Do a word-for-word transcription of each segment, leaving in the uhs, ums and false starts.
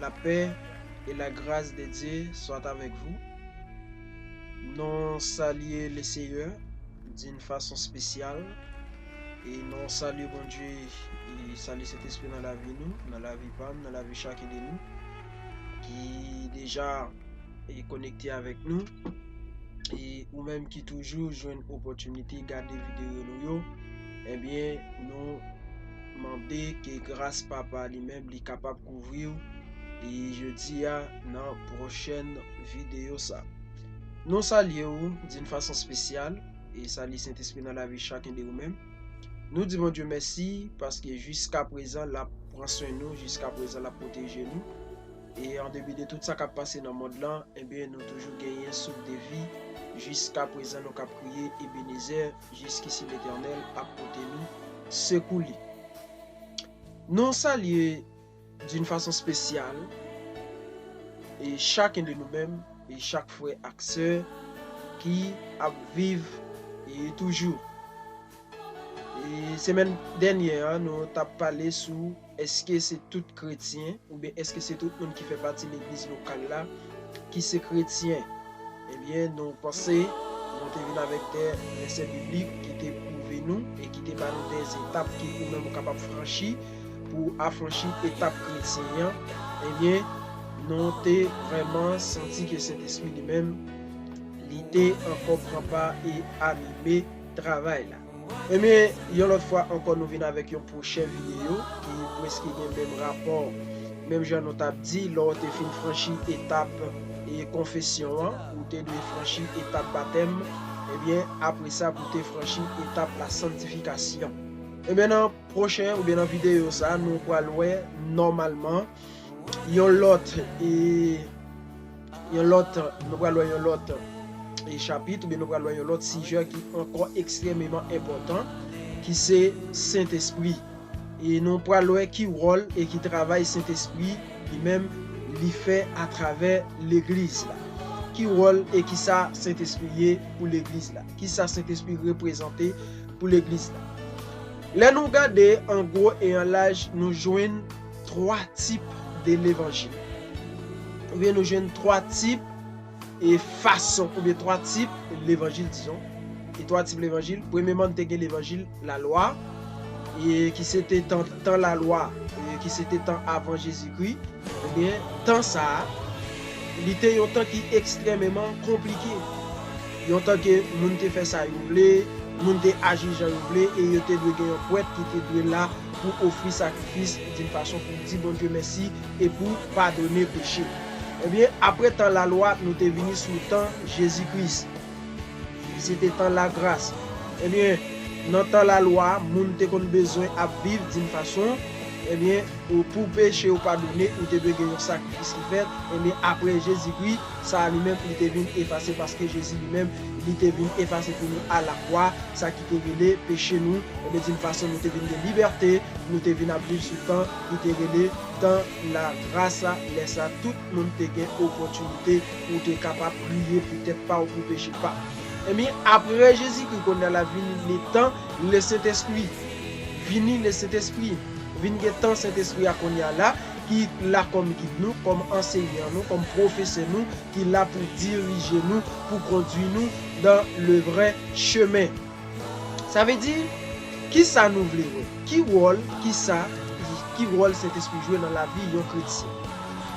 La paix et la grâce de Dieu soient avec vous. Nou salye Leseyè d'une façon spéciale e nou salye Bondye e salye Sentespri nan lavi nou, nan lavi pa m, nan lavi chaken de nou ki deja e konekte avèk nou. E ou menm ki toujou jwenn opòtinite gade videyo nou yo, ebyen, nou mande ke gras Papa li menm li kapab kouvri w. E jodi a, nan pwochèn videyo sa, nou salye w d'une façon spéciale e salye Sentespri nan lavi chaken de ou menm. Nou di Bondye mèsi paske jiska prezan l ap pran swen nou, jiska prezan l ap pwoteje nou. E an depi de tout sa k ap pase nan mond lan, ebyen, nou toujou genyen souf de vi jiska prezan, nou k ap kriye Ebenezè, jiskisi Letènèl ap pote nou sekou li. Nou salye d'une façon spéciale e chaken de nou menm e chak frè ak sè ki ap viv e toujou. E semèn dènyè a, nou t ap pale sou èske se tout kretyen oubyen èske se tout moun ki fè pati legliz lokal la ki se kretyen. Ebyen, nou panse nou te vin avèk de vèsè biblik ki te pwouve nou e ki te ba nou de etap ke ou menm ou kapab franchi pou w afranchi etap kretyen an. Ebyen, nou te vrèman santi ke Sentespri li menm, li te ankò pran pa e anime travay la. Ebyen, yon lòt fwa ankò, nou vin avèk yon pwochè videyo ki prèske gen menm rapò. Menm jan nou t ap di, lè w te fin franchi etap e konfesyon an, ou te dwe franchi etap batèm, ebyen, apre sa, pou w te franchi etap la santifikasyon. Ebyen, nan pwochen oubyen nan videyo sa, nou pral wè nòmalman yon lòt e yon lòt, nou pral wè yon lòt e chapit, oubyen nou pral wè yon lòt sijè ki ankò ekstrèmeman enpòtan, ki se Sentespri. E nou pral wè ki wòl e ki travay Sentespri li menm li fè atravè legliz la. Ki wòl e ki sa Sentespri ye pou legliz la? Ki sa Sentespri reprezante pou legliz la? Lè nou gade an gwo e an laj, nou jwenn twa tip de levanjil. Oubyen nou jwenn twa tip e fason, oubyen twa tip levanjil, dizon. E twa tip levanjil, premyeman, nou te gen levanjil lalwa, e ki se te tan, tan lalwa, e ki se te tan avan Jezikri. Ebyen, tan sa a, li te yon tan ki ekstrèmeman konplike. Yon tan ke moun te fè sa yo vle, moun te aji jan yo vle, e yo te dwe gen yon prèt ki te dwe la pou ofri sakrifis d'une façon pou di Bondye mèsi e pou padone peche. Ebyen, apre tan lalwa, nou te vini sou tan Jezi Kris. Se te tan lagras. Ebyen, nan tan lalwa, moun te konn bezwen ap viv d'une façon, ebyen, ou, pou peche yo padone, ou te dwe gen yon sakrifis ki fèt. Ebyen, apre Jezikri, sa a li menm, li te vin efase, paske Jezi li menm, li te vin efase pou nou alakwa, sa ki te rele peche nou. Ebyen, d'une façon, nou te vin gen libète, nou te vin ap viv sou tan ki te rele tan lagras la. Lè sa, tout moun te gen opòtinite pou te kapab priye pou tèt pa w, pou peche pa w. Ebyen, apre Jezikri, kounye a la vini le tan le Sentespri. Vini le Sentespri. Vin gen tan Sentespri a kounye a la, ki la kòm gid nou, kòm ansenyan nou, kòm pwofesè nou, ki la pou dirije nou, pou kondui nou dans le vrai chemin. Sa vle di, ki sa nou vle wè? Ki wòl, ki sa, ki wòl Sentespri jwe nan lavi yon kretyen?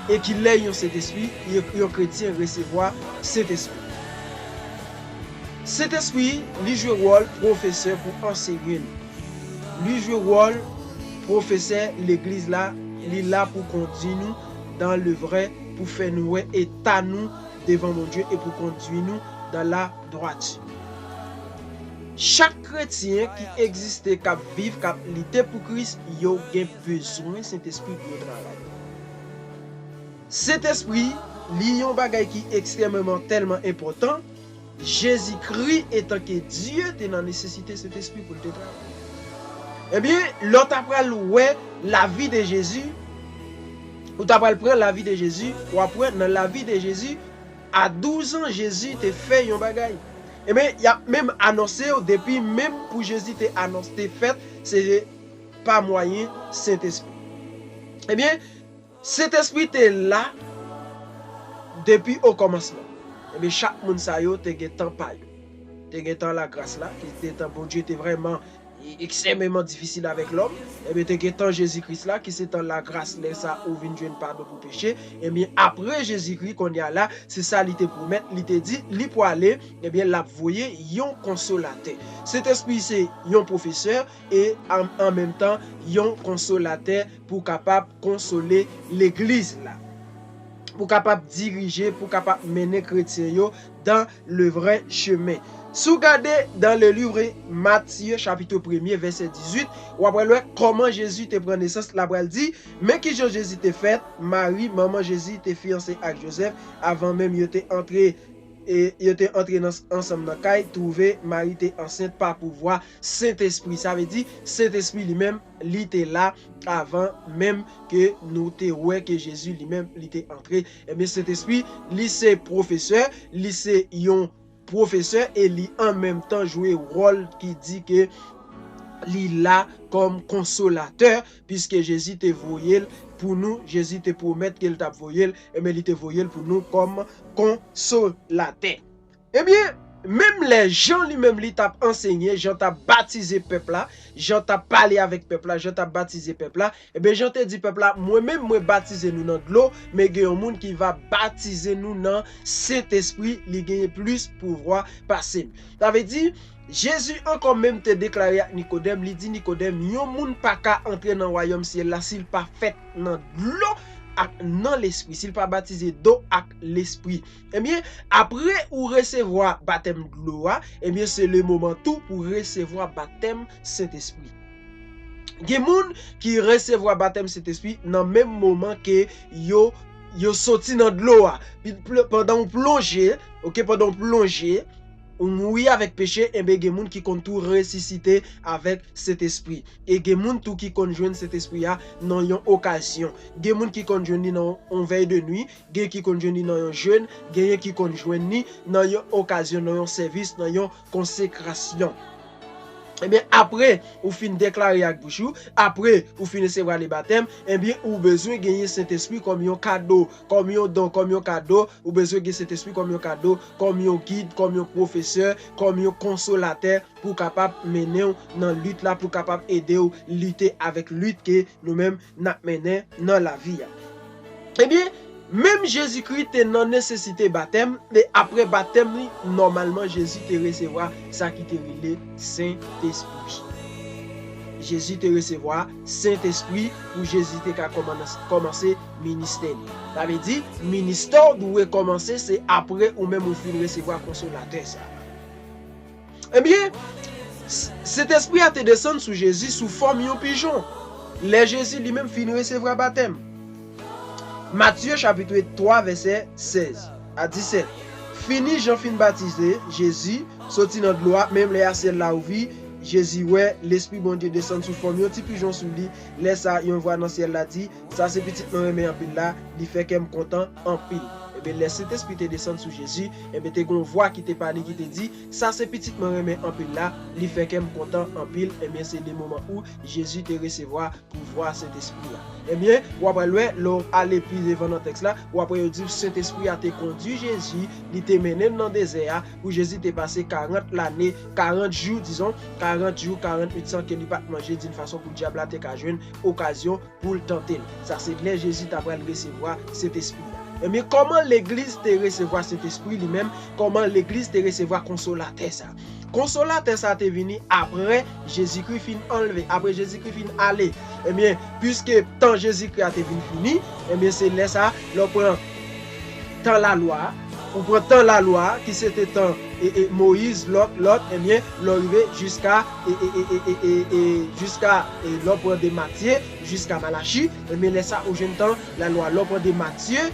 E ki lè yon Sentespri, yon, yon kretyen resevwa Sentespri? Sentespri, li jwe wòl pwofesè pou ansenye nou. Li jwe wòl pwofesè legliz la, li la pou kondui nou dans le vrai, pou fè nou wè eta nou devan Bondye e pou kondui nou dans la droiture. Chak kretyen ki egziste, k ap viv, k ap lite pou Kris, yo gen bezwen Sentespri pou yo travay. Sentespri, li yon bagay ki ekstrèmeman tèlman enpòtan, Jezikri, etanke Dye, te nan nesesite Sentespri pou l te travay. Ebyen, lè w ta pral wè lavi de Jezi, ou ta pral pran lavi de Jezi, w ap wè nan lavi de Jezi, a douz an, Jezi te fè yon bagay. Ebyen, y ap menm anonse w, depi menm pou Jezi te anons-, te fèt, se pa mwayen Sentespri. Ebyen, Sentespri te la depi okòmansman. Ebyen, chak moun sa yo te gen tan pa yo. Te gen tan lagras la, ki te tan Bondye te vrèman ekstrèmeman difisil avèk lòm. Ebyen, te gen tan Jezi Kris la, ki se tan lagras, lè sa ou vin jwenn padon pou peche. Ebyen, apre Jezi Kris, kounye a la, se sa li te pwomèt, li te di, li pwale, ebyen, l ap voye yon konsolatè. Sentespri se yon pwofesè e an, an menm tan, yon konsolatè pou kapab konsole legliz la, pou kapab dirije, pou kapab mennen kretyen yo dans le vrai chemin. Si w gade dans le livre Matthieu, chapitre premye, vèsè dizuit, w ap wè kòman Jezi te pran nesans, la pral di, men ki jan Jezi te fèt, Mari, manman Jezi, te fiyanse ak Jozèf, avan menm yo te antre, e yo te antre nan, ansanm nan kay, twouve Mari te ansent pa pouvwa Sentespri. Sa vle di, Sentespri li menm, li te la avan menm ke nou te wè ke Jezi li menm, li te antre. Ebyen, Sentespri, li se pwofesè, li se yon pwofesè e li an menm tan jwe wòl ki di ke li la kòm konsolatè, piske Jezi te voye l pou nou, Jezi te pwomèt ke l t ap voye l, ebyen, li te voye l pou nou kòm konsolatè. Ebyen, menm lè Jan li menm li t ap ansenye, Jan t ap batize pèp la, Jan t ap pale avèk pèp la, Jan t ap batize pèp la, ebyen, Jan te di pèp la, mwen menm, mwen batize nou nan dlo, men gen yon moun ki va batize nou nan Sentespri, li genyen plis pouvwa pase m. Sa vle di, Jezi ankò menm te deklare ak Nikodèm, li di Nikodèm, yon moun pa ka antre nan wayòm syèl la si l pa fèt nan dlo ak nan Lespri, si l pa batize do ak Lespri. Ebyen, apre ou resevwa batèm dlo a, ebyen, se le moman tou pou resevwa batèm Sentespri. Gen moun ki resevwa batèm Sentespri nan menm moman ke yo, yo soti nan dlo a. Pi-, pl-, pandan ou plonje, oke, pandan ou plonje, ou mouri avèk peche, enben gen moun ki konn tou resisite avèk Sentespri. E gen moun tou ki konn jwenn Sentespri a nan yon okazyon. Gen moun ki konn jwenn li nan yon vèy de nwi, gen ki konn jwenn li nan yon jèn, genyen ki konn jwenn li nan yon okazyon, nan yon sèvis, nan yon konsekrasyon. Ebyen, apre ou fin deklare ak bouch ou, apre ou fin resevwa le batèm, ebyen, ou bezwen genyen Sentespri kòm yon kado, kòm yon don, kòm yon kado, ou bezwen gen Sentespri kòm yon kado, kòm yon gid, kòm yon pwofesè, kòm yon konsolatè pou kapab mennen w nan lit la, pou kapab ede w lite avèk lit ke nou menm n ap mennen nan lavi a. Ebyen, menm Jezikri te nan nesesite batèm, e apre batèm li, nòmalman Jezi te resevwa sa ki te rele Sentespri. Jezi te resevwa Sentespri pou Jezi te ka kòmanse, kòmanse ministè li. Sa vle di, ministè w dwe kòmanse, se apre ou menm ou fin resevwa Konsolatè sa a. Ebyen, S-, Sentespri a te desann sou Jezi sou fòm yon pijon, lè Jezi li menm fin resevwa batèm. Matye chapit twa, vèsè sèz a disèt. Fini Jan fin batize Jezi, soti nan dlo a, menm lè a syèl la ouvri, Jezi wè Lespri Bondye desann sou fòm yon ti pijon sou li. Lè sa a, yon vwa nan syèl la di, "Sa se Pitit mwen renmen anpil la, li fè kè m kontan anpil." Ebyen, lè Sentespri te desann sou Jezi, ebyen, te gen yon vwa ki te pale, ki te di, "Sa se Pitit mwen renmen anpil la, li fè kè m kontan anpil." Ebyen, se le moman ou Jezi te resevwa pouvwa Sentespri a. Ebyen, w ap al wè, lè w ale pi devan nan tèks la, w ap wè yo di w Sentespri a te kondui Jezi, li te mennen l nan dezè a, pou Jezi te pase karant lane, karant jou, dizon, karant jou, karant nuit san ke li pa t manje, d'une façon pou dyab la te ka jwenn okazyon pou l tante l. Sa se lè Jezi ta pral resevwa Sentespri a. Ebyen, kòman legliz te resevwa Sentespri li menm? Kòman legliz te resevwa Konsolatè sa? Konsolatè sa te vini apre Jezikri fin anlve, apre Jezikri fin ale. Ebyen, piske tan Jezikri a te vin fini, ebyen, se lè sa, lè w pran tan lalwa a, ou pran tan lalwa a, ki se te tan, e, e, Moyiz, lòt, lòt, ebyen, lè w rive jiska, e, e, e, e, e, e, e, jiska, e, lè w pran de Matye jiska Malachi, ebyen, lè sa, ou jwenn tan lalwa. Lè w pran de Matye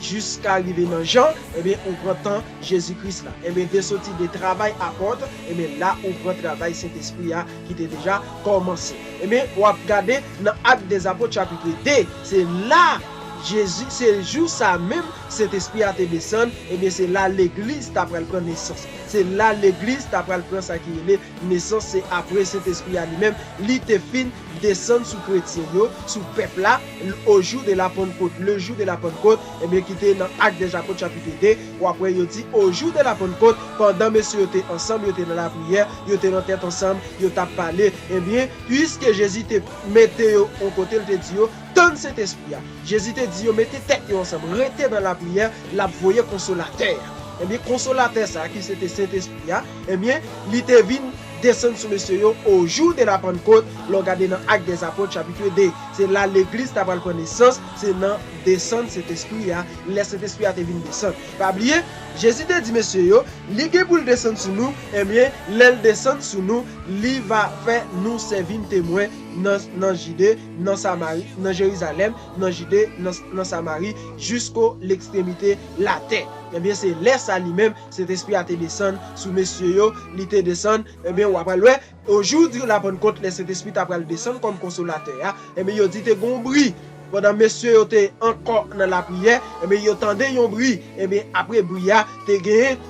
jiska rive nan Jan, ebyen, ou pran tan Jezi Kris la. Ebyen, de soti de travay apòt, ebyen, la, ou pran travay Sentespri a ki te deja kòmanse. Ebyen, w ap gade nan Actes des Apôtres, chapit de, se la Jezi, se jou sa menm, Sentespri a te desann, ebyen, se la legliz ta pral pran nesans. Se la legliz ta pral pran sa ki rele nesans, se apre Sentespri a li menm, li te fin desann sou kretyen yo, sou pèp la, au jour de la Pentecôte, le jour de la Pentecôte, ebyen, ki te nan Actes des Apôtres, chapit de, w ap wè yo di, au jour de la Pentecôte, pandan mesye yo te ansanm, yo te nan lapriyè, yo te nan tèt ansanm, yo t ap pale, ebyen, piske Jezi te mete yo yon kote, l te di yo, tann Sentespri a. Jezi te di yo, mete tèt yo ansanm, rete nan lapriyè, l ap voye Konsolatè a. Ebyen, Konsolatè sa a, ki se te Sentespri a, ebyen, li te vin desann sou mesye yo au jour de la Pentecôte, lè w gade nan Actes des Apôtres, chapit de. Se la legliz ta pral pran nesans, se nan desann Sentespri a, lè Sentespri a te vin desann. Pa bliye, Jezi te di mesye yo, li gen pou l desann sou nou, ebyen, lè l desann sou nou, li va fè nou sèvi m temwen nan, nan Jide, nan Samari, nan Jerizalèm, nan Jide, nan, nan Samari, jisko lekstremite latè. Ebyen, se lè sa li menm, Sentespri a te desann sou mesye yo, li te desann, ebyen, w ap pral wè, au jour de la Pentecôte, lè Sentespri ta pral desann kòm Konsolatè a, ebyen, yo di te gen yon bri. Pandan mesye yo te ankò nan lapriyè, ebyen, yo tande yon bri. Ebyen, apre bri a, te genyen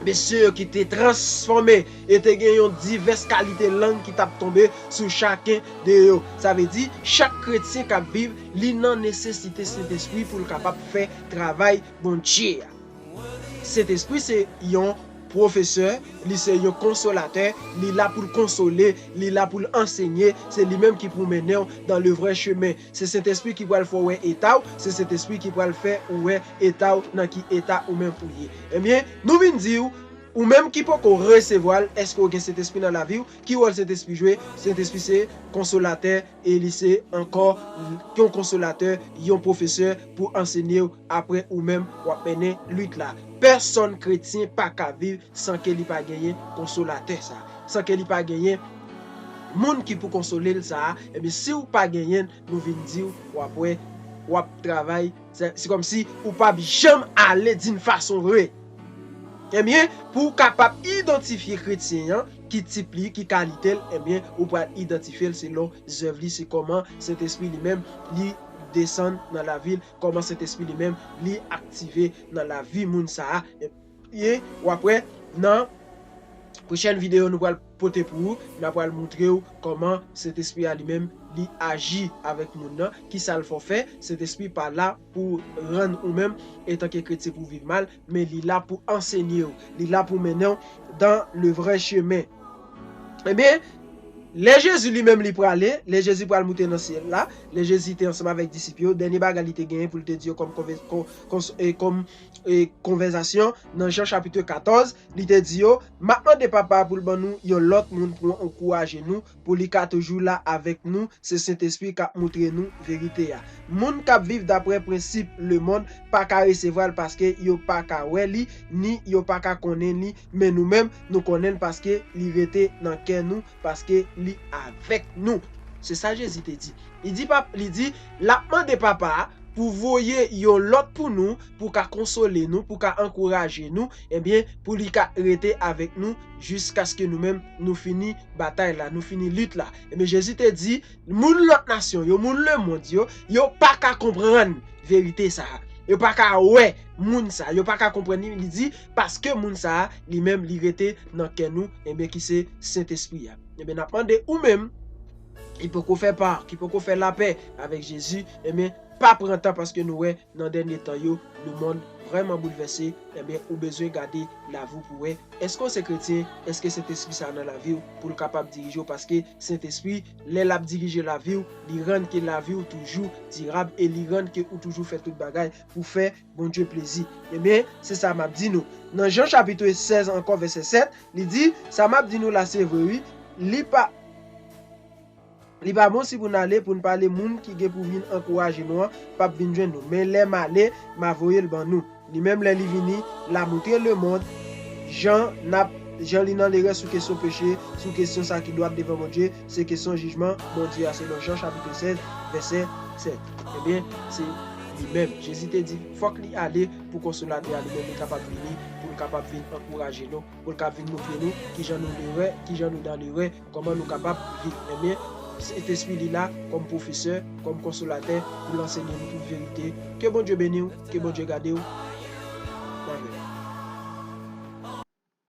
mesye yo ki te transfòme e te gen yon divès kalite lang ki t ap tonbe sou chaken de yo. Sa vle di, chak kretyen k ap viv, li nan nesesite Sentespri pou l kapab fè travay Bondye a. Sentespri se yon pwofesè, li se yon konsolatè, li la pou l konsole, li la pou l ansenye, se li menm ki pou mennen w dans le vrai chemin. Se Sentespri ki pral fè w wè eta w, se Sentespri ki pral fè ou wè eta w nan ki eta ou menm ou ye. Ebyen, nou vin di w, ou menm ki poko resevwa l, èske w gen Sentespri nan lavi w? Ki wòl Sentespri jwe? Sentespri se konsolatè e li se ankò yon konsolatè, yon pwofesè pou ansenye w. Apre ou menm, w ap mennen lit la. Pèsonn kretyen pa ka viv san ke li pa genyen konsolatè sa, san ke li pa genyen moun ki pou konsole l sa. Ebyen, si w pa genyen l, nou vin di w, w ap wè, w ap travay, se, se kòmsi ou p ap janm ale d'une façon vraie. Ebyen, pou w kapab idantifye kretyen an, ki tip li, ki kalite l, ebyen, ou pral idantifye l selon zèv li, se kòman Sentespri li menm, li desann nan lavi l, kòman Sentespri li menm, li aktive nan lavi moun sa a. E w ap wè, nan pwochèn videyo nou pral pote pou ou, n a pral montre w kòman Sentespri a li menm, li aji avèk moun nan, kisa l fè w fè. Sentespri pa la pou rann ou menm, etanke kretyen, pou w viv mal, men li la pou ansenye w, li la pou mennen w dans le vrai chemin. Ebyen, lè Jezi li menm li prale, lè Jezi pral moute nan syèl la, lè Jezi te ansanm avèk disip yo, dènye bagay li te genyen pou l te di yo kòm konve-, kon-, kons-, e, kòm, e, konvèsasyon nan Jan chapit katòz, li te di yo, m ap mande Papa a pou l ban nou yon lòt moun pou ankouraje nou, pou li ka toujou la avèk nou, se Sentespri k ap moutre nou verite a. Moun k ap viv daprè prensip lemonn pa ka resevwa l paske yo pa ka wè li, ni yo pa ka konnen li, men nou menm, nou konnen l paske li rete nan kè nou, paske li avèk nou. Se sa Jezi te di. Li di, pap-, li di, l ap mande Papa a pou voye yon lòt pou nou, pou ka konsole nou, pou ka ankouraje nou, ebyen, pou li ka rete avèk nou jiskaske nou menm nou fini batay la, nou fini lit la. Ebyen, Jezi te di, moun lòt nasyon yo, moun lemonn yo, yo pa ka konprann verite sa a. Yo pa ka wè moun sa a, yo pa ka konprann li, li di, paske moun sa a, li menm, li rete nan kè nou, ebyen, ki se Sentespri a. Ebyen, n ap mande ou menm, ki poko fè pa, ki poko fè lapè avèk Jezi, ebyen, pa pran tan paske nou wè nan dènye tan yo, lemonn vrèman boulvèse, ebyen, ou bezwen gade lavi w pou wè, èske w se kretyen, èske Sentespri sa a nan lavi w pou l kapab dirije w, paske Sentespri, lè l ap dirije lavi w, li rann ke lavi w toujou dirab e li rann ke ou toujou fè tout bagay pou fè Bondye plezi. Ebyen, se sa m ap di nou. Nan Jan chapit sèz ankò, vèsè sèt, li di, sa m ap di nou la se vre, wi, li pa, li pa bon si pou n ale, pou n pale moun ki gen pou vin ankouraje nou an, p ap vin jwenn nou. Men lè m ale, m a voye l ban nou. Li menm, lè li vini, l a moutre lemonn jan n ap, jan li nan lerè sou kesyon peche, sou kesyon sa ki dwat devan Bondye, se kesyon jijman Bondye a, selon Jan chapit sèz, vèsè sèt. Ebyen, se li menm. Jezi te di, fòk li ale pou Konsolatè a li menm li kapab vini, pou l kapab vin ankouraje nou, pou l ka vin moutre nou kijan nou lerè, kijan nou nan lerè, kòman nou kapab viv. Ebyen, Sentespri li la kòm pwofesè, kòm konsolatè, pou l ansenye nou tout verite. Ke Bondye beni w, ke Bondye gade w,